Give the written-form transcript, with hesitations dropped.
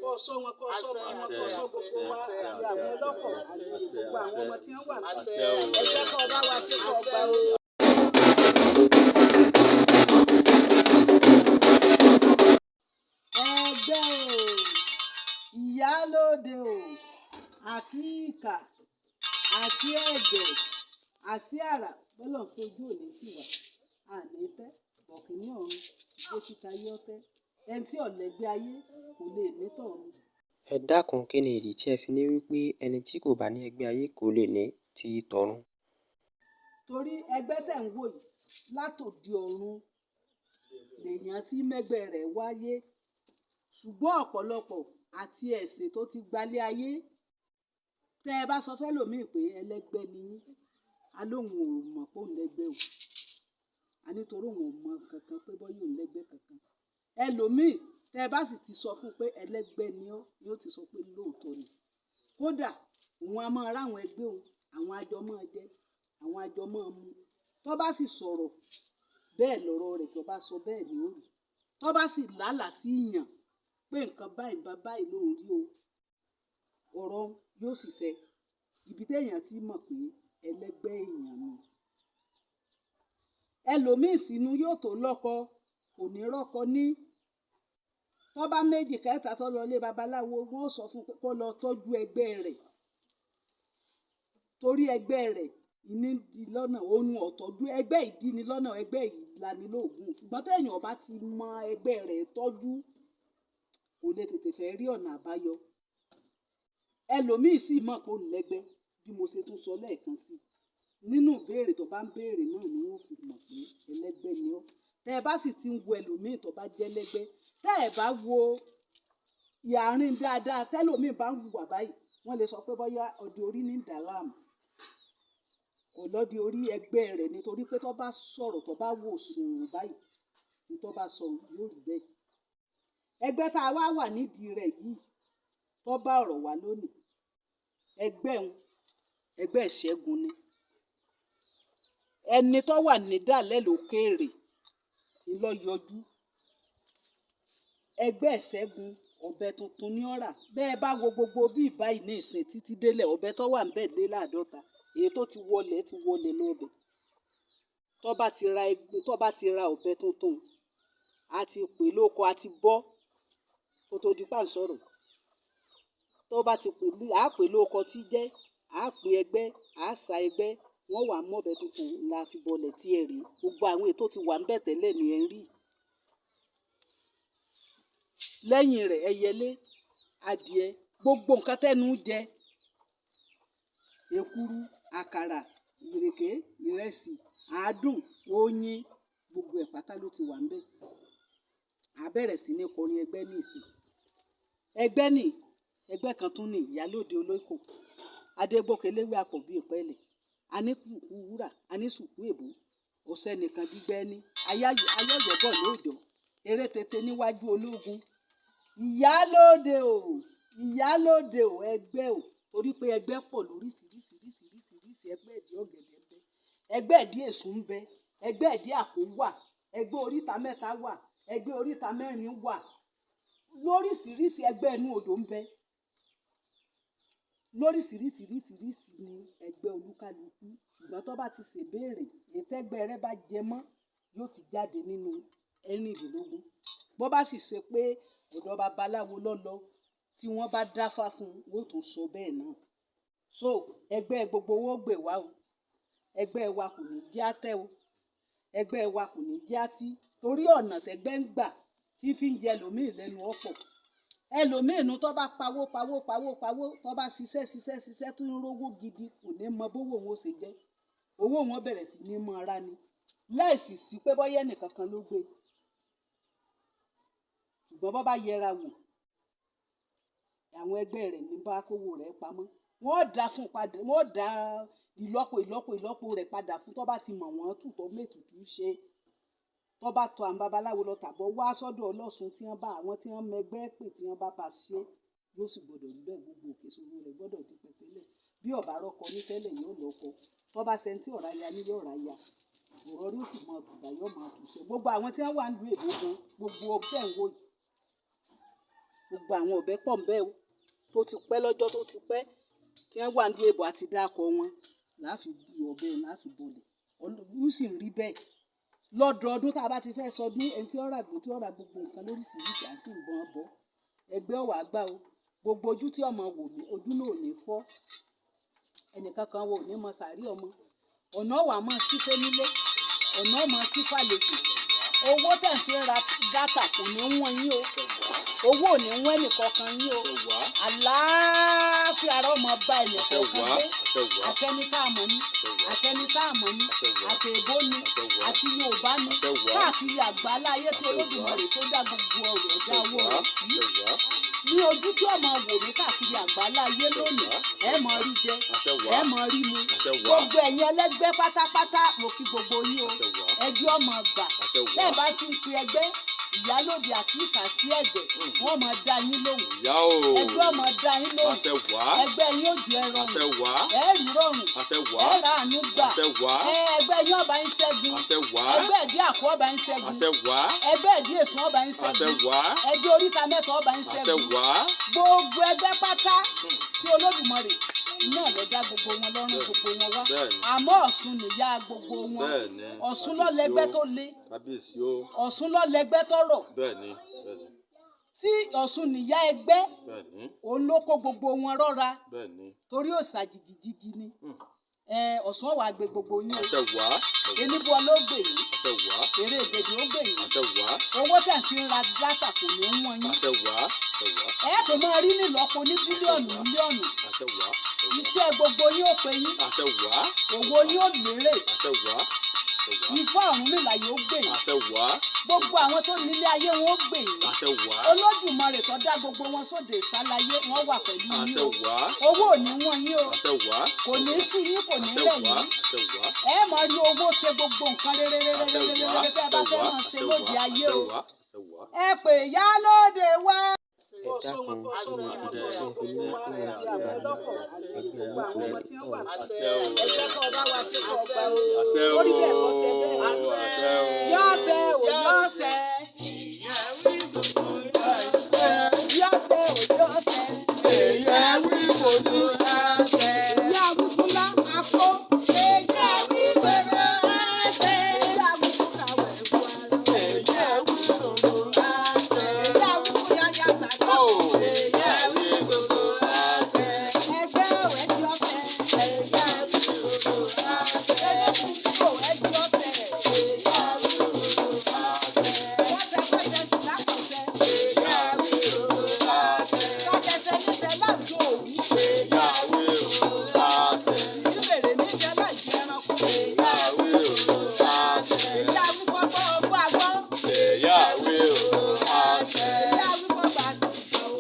Kó o ṣọ́ wọn, kó o ṣọ́ ọmọ wọn, kó o ṣọ́ gbogbo wa àti àwọn ọlọ́kọ̀ àti gbogbo àwọn ọmọ tí wọ́n wà níbẹ̀. Ẹgbẹ́ kó o bá wa ṣe kó o gbà o. Ẹgbẹ́ o, ìyálóde o, àkíkà, àti ẹ̀gbẹ́, àti àrà, bọ́lọ̀ ń fojú òní tì wá. Àní tẹ́, bọ̀kínní ọ̀run, ìgbé títa yọ́ tẹ́. Ẹni tí ọ̀lẹ́gbẹ́ ayé kò lè ní tọ̀run. Ẹ dákun, kí ni ìdí tí ẹ fi ní wípé ẹni tí kò bá ní ẹgbẹ́ ayé kò lè ní ti tọ̀run? Torí ẹgbẹ́ tẹ̀ ń wò yìí látòdì ọ̀run lèèyàn tí mẹ́gbẹ́ rẹ̀ wáyé. Ṣùgbọ́n ọ̀pọ̀lọpọ̀ àti ẹ̀sìn tó ti gbalé ayé, tẹ́ ẹ bá sọ fẹ́lòmíì pé ẹlẹ́gbẹ́ ni yín, á lóun ò mọ̀ pé òun lẹ́gbẹ́ o. A ní torí òun ò mọ kankan pé bọ́yá òun lẹ́gbẹ́ kankan. Ẹlòmíì tẹ́ ẹ bá sì ti sọ fún un pé ẹlẹ́gbẹ́ ni ọ́, yóò ti sọ pé lóòótọ́ ni. Kódà òun a máa ráwọn ẹgbẹ́ òun, àwọn àjọ máa jẹ, àwọn àjọ máa mu. Tó bá sì sọ̀rọ̀, bẹ́ẹ̀ lọ̀rọ̀ rẹ̀ tó bá sọ bẹ́ẹ̀ ni ó rí. Tó bá sì lálàá sí ìyàn pé nǹkan báyìí bá báyìí ló ń rí o, ọ̀rọ̀ yóò sì ṣẹ. Ibi tí èèyàn ti mọ̀ pé ẹlẹ́gbẹ́ èèyàn ni. Ẹlòmíì sínú yóò tó lọ́kọ, kò ní rọ́kọ ní. Tó bá méjì kẹta tó lọ ilé babaláwo, wọ́n ó sọ fún un pé kó lọ tọ́jú ẹgbẹ́ rẹ̀. Torí ẹgbẹ́ rẹ̀ ní di lọ́nà, òun ò tọ́jú ẹgbẹ́ ìdíni lọ́nà, ẹgbẹ́ ìlanilóògùn. Ṣùgbọ́n tí èèyàn ò bá ti mọ ẹgbẹ́ rẹ̀ tọ́jú, kò lè tètè fẹ́ rí ọ̀nà àbáyọ. Ẹlòmíì sì mọ̀ pé òun lẹ́gbẹ́, bí mo ṣe tún sọ lẹ́ẹ̀kan sí. Nínú ìbéèrè tó bá ń béèrè náà ni wọ́n fi mọ̀ pé ẹlẹ́gbẹ́ ni ọ́. Tẹ́ ẹ bá sì ti ń wo ẹlòmíì tó bá jẹ́ lẹ́gbẹ́, tẹ́ ẹ bá wo ìyàrín dáadáa, tẹ́lòmíì bá ń wùwà báyìí, wọ́n lè sọ pé bọ́yá ọdẹ orí ní ń dà láàmú. Kò lọ́dẹ orí ẹgbẹ́ rẹ̀ nítorí pé tó bá sọ̀rọ̀, tó bá wò sùn báyìí, ní tó bá sọ yóò rí bẹ́ẹ̀. Ẹgbẹ́ tá a wá wà nídìí rẹ̀ yìí tó bá ọ̀rọ̀ wá lónìí, ẹgbẹ́ òun, ẹgbẹ́ ìṣẹ́gun ni. Ẹni tó wà nídàlẹ̀ lókèèrè ń lọ yọjú. Ẹgbẹ́ ìṣẹ́gun, ọ̀bẹ tuntun ní ọ̀rà. Bẹ́ẹ̀ bá wo gbogbo bí báyìí ní ìsìn títí délẹ̀, ọ̀bẹ tó wà níbẹ̀ lé láàdọ́ta, èyí tó ti wọlé lọ́bẹ̀. Tó bá ti ra ẹgbẹ́, tó bá ti ra ọ̀bẹ tuntun, a ti pè lóko, a ti bọ́ kó tó di pà ń sọ̀rọ̀. Tó bá ti pè, a pè lóko tí jẹ́, a pè ẹgbẹ́, a sa ẹgbẹ́, wọ́n wà mú ọ̀bẹ tuntun la fi bọlẹ̀ tí ẹ rí. Gbogbo àwọn èyí tó ti wà níbẹ̀ tẹ́lẹ̀ ni ẹ ń rí. Lẹ́yìn rẹ̀, ẹyẹlé, adìẹ, gbogbo nǹkan tẹ́nu jẹ, èkuru, àkàrà, ìrèké, ìrẹsì, àádùn, oyin, gbogbo ẹ̀ pátá ló ti wà níbẹ̀. A bẹ̀rẹ̀ sí ní kọrin ẹgbẹ́ ní ìsìn. Ẹgbẹ́ ní, ẹgbẹ́ kan tún ní ìyálóde olóko. Adégbòkè léwé àkọ́bí ìpẹ́lẹ̀. A ní kùkú wúrà, a ní sùkú èbó. Ọ̀sẹ̀ nìkan dígbẹ́ ní. Ayọ̀yọ̀bọ̀ lóòjọ́. Eré tètè níwájú ológun. Ìyálóde o, ìyálóde o, ẹgbẹ́ o. Torí pé ẹgbẹ́ pọ̀ lóríṣiríṣiríṣiríṣiríṣi. Ẹgbẹ́ ìdí ọ̀gẹ̀dẹ̀ ń bẹ, ẹgbẹ́ ìdí èṣù ń bẹ, ẹgbẹ́ ìdí àpò wà, ẹgbẹ́ oríta mẹ́ta wà, ẹgbẹ́ oríta mẹ́rin wà. Lóríṣiríṣi ẹgbẹ́ inú odò ń bẹ. Lóríṣiríṣiríṣiríṣi ni ẹgbẹ́ olúkálukú. Ṣùgbọ́n tó bá ti ṣèbéèrè, èyí tẹ́gbẹ́ rẹ bá jẹ mọ́, yóò ti jáde nínú ẹ̀rìndínlógún. Bó bá sì ṣe pé ọ̀dọ̀ babaláwo lọ́ lọ, tí wọ́n bá dáfá fún un, wọ́n ó tún sọ bẹ́ẹ̀ náà. So ẹgbẹ́ gbogbo owó gbè wá o. Ẹgbẹ́ wa kò ní jẹ́ átẹ́ o. Ẹgbẹ́ wa kò ní jẹ́ átí. Torí ọ̀nà tẹ́gbẹ́ ń gbà tí fi ń yẹ ẹlòmíì lẹ́nu ọ̀pọ̀. Ẹlòmíì inú tó bá pawó, pawó, pawó, pawó, tó bá ṣiṣẹ́, ṣiṣẹ́, ṣiṣẹ́ tó ń rówó gidi, kò ní mọ bówó òun ó ṣe jẹ́. Owó wọn bẹ̀rẹ̀ sí ní mọ́ ra ni. Láìsí sí pé bọ́yá ẹnì kankan ló gbé. Ṣùgbọ́n bó bá yẹra wò, àwọn ẹgbẹ́ rẹ̀ ní bá kówó rẹ̀ pamọ́. Wọ́n ó dá fún padà, wọ́n ó dá ìlọ́po, ìlọ́po, ìlọ́po rẹ̀ padà fún tó bá ti mọ̀ wọ́n tù tó mẹ́tùtù ṣe. Tó bá tọ àwọn babaláwo lọ tàbọ̀ wá sọ́dọ̀ ọlọ́sùn tí wọ́n bá àwọn tí wọ́n mọ ẹgbẹ́ pè tí wọ́n bá ba ṣe, yóò sì gbọdọ̀ rí bẹ́ẹ̀. Gbogbo òkè ìṣòro rẹ̀ gbọdọ̀ di pẹ̀tẹ́lẹ̀. Bí ọ̀bá rọ́kọ ní tẹ́lẹ̀ yóò lọ́kọ. Tó bá ṣe ẹni tí ọ̀rá ya ní yóò rá ya. Ọ̀rọ̀ rí ó sì máa tùbà, yóò máa tùṣẹ́. Gbogbo àwọn tí wọ́n wà nílùú èbó gan, gbogbo ọ̀tẹ̀ ń wò yìí, Gbogbo àwọn ọ̀bẹ pọ̀ ń bẹ o, tó ti pẹ́ lọ́jọ́ tó ti pẹ́, tí wọ́n wà ní èbò àti dákọ̀ wọn, láàfin bu ọ̀bẹ láàfin bọlẹ̀. Ó sì ń rí bẹ́ẹ̀. Lọ́dọọdún tá a bá ti fẹ́ sọdún, ẹni tí ó rà gbó, tí ó rà gbogbo nǹkan lóríṣiríṣi, à sì ń bọ́n bọ́. Ẹgbẹ́ ọ̀wà gbà o. Gbogbo ojú tí ọmọ wò mí, ojú náà ò ní fọ́. Ẹnìkan kan wo ò ní mọ sàárì ọmọ. Ọ̀nà ọ̀wà máa sí fẹ́ nílé, ọ̀nà ọmọ sí fàlejò. Owó tẹ̀ ń fi ra dátà kò ní wọ́n yín o. Owó ò ní wọ́n ẹnìkankan yín o. Àlàáfíà ara ọmọ bá ẹnìkọ̀ọ̀kan gbé. Àtẹni tá a mọ̀ ní, àtẹni tá a mọ̀ ní, àti èbó ni, àti Yorùbá ni, káàkiri àgbáláyé tí Olódùmarè tó dá gbogbo ọ̀rọ̀ ẹ̀dá owó rẹ̀ sí. Ní ojú tí ọmọ wò mí káàkiri àgbáláyé lónìí, ẹ mọ rí jẹ, ẹ mọ rí mu. Gbogbo ẹ̀yin ẹlẹ́gbẹ́ pátápátá, mo kí gbogbo yín o. Ẹgbẹ́ ọmọ gbà. Bẹ́ẹ̀ bá ti ń pe ẹgbẹ́, ìyálòdì àti ìkà sí ẹ̀gbẹ́, wọ́n máa dá yín lóhùn. Ẹgbẹ́ ọmọ dá yín lóhùn. Ẹgbẹ́ yín ó ju ẹ rọrùn. Ẹ rí rọrùn. Ẹ rà àánú gbà. Ẹgbẹ́ yín ọba yín ṣẹ́gun. Ẹgbẹ́ ìdí àkó ọba yín ṣẹ́gun. Ẹgbẹ́ ìdí èsùn ọba yín ṣẹ́gun. Ẹgbẹ́ oríta mẹ́ta ọba yín ṣẹ́gun. Gbogbo ẹgbẹ́ pátá tí Olódùmarè náà ló dá gbogbo wọn lọ́rùn, gbogbo wọn wá. Àmọ́ Ọ̀ṣun nìyá gbogbo wọn. Ọ̀ṣun ló lẹ́gbẹ́ tó le. Ọ̀ṣun ló lẹ́gbẹ́ tó rọ̀. Tí Ọ̀ṣun nìyá ẹgbẹ́, òun ló kó gbogbo wọn rọ́ra. Torí òòṣà jìgìjìgì ni. Ọ̀ṣun ó wá gbé gbogbo yín o. Eníbú ló gbè yín. Èrè ìgbèdè ó gbè yín. Owó tẹ̀ ń fi ra dátà kò ní wọ́n yín. Ẹ tó máa rí nílọ́po ní bílíọ̀nù mílíọ̀nù. Iṣẹ́ gbogbo yín ó pé yín. Òwò yín ó lérè. Ifá Ọ̀rúnmìlà yóò gbè yín. Gbogbo àwọn tó nílé ayé wọn ó gbè yín. Olódùmarè tó dá gbogbo wọn sóde ìsálayé, wọn wà pẹ̀lú yín o. Owó ò ní wọ́n yín o. Kò ní sú yín, kò ní rẹ̀ yín. Ẹ máa rí owó ṣe gbogbo nǹkan rere rere rere rere tẹ́ ẹ bá fẹ́ máa ṣe lóde ayé o. Ẹ pè yálóde wá. Ẹ dákun, kí ni ìdí tí ẹ fi ní wípé ẹni tí kò bá ní ẹgbẹ́ ayé kò lè ní tọ̀run? Ẹgbẹ́ kan bá wa ṣe kọ́ ọgbà o. Orí bẹ́ẹ̀ kọ́ ṣe bẹ́ẹ̀. Yọ̀ọ̀ṣẹ̀ o, yọ̀ọ̀ṣẹ̀. Yọ̀ọ̀ṣẹ̀ o, yọ̀ọ̀ṣẹ̀. Ìyá Awúfúnlá akó. Ìyá Awúfún kàwé ẹ̀kú ara. Ìyá Awúfún yáyá sàgbọ́. Ẹgbẹ́ ò ẹjọ́ ọ̀sẹ̀. Ẹlẹ́kùn kò ẹjọ́ ọ̀sẹ̀. Kọ́sẹ̀kọ́sẹ̀ sì lákọ̀ọ́sẹ̀. Kákẹsẹ̀ níṣẹ́ láwùjọ òwú. Ìbèrè níjẹ́ láìjẹ́ ẹranko. Ìyá Awúfọ́gbọ́ ọgbọ́ agbọ́. Ìyá Awúfọ́gbà àsìkò o.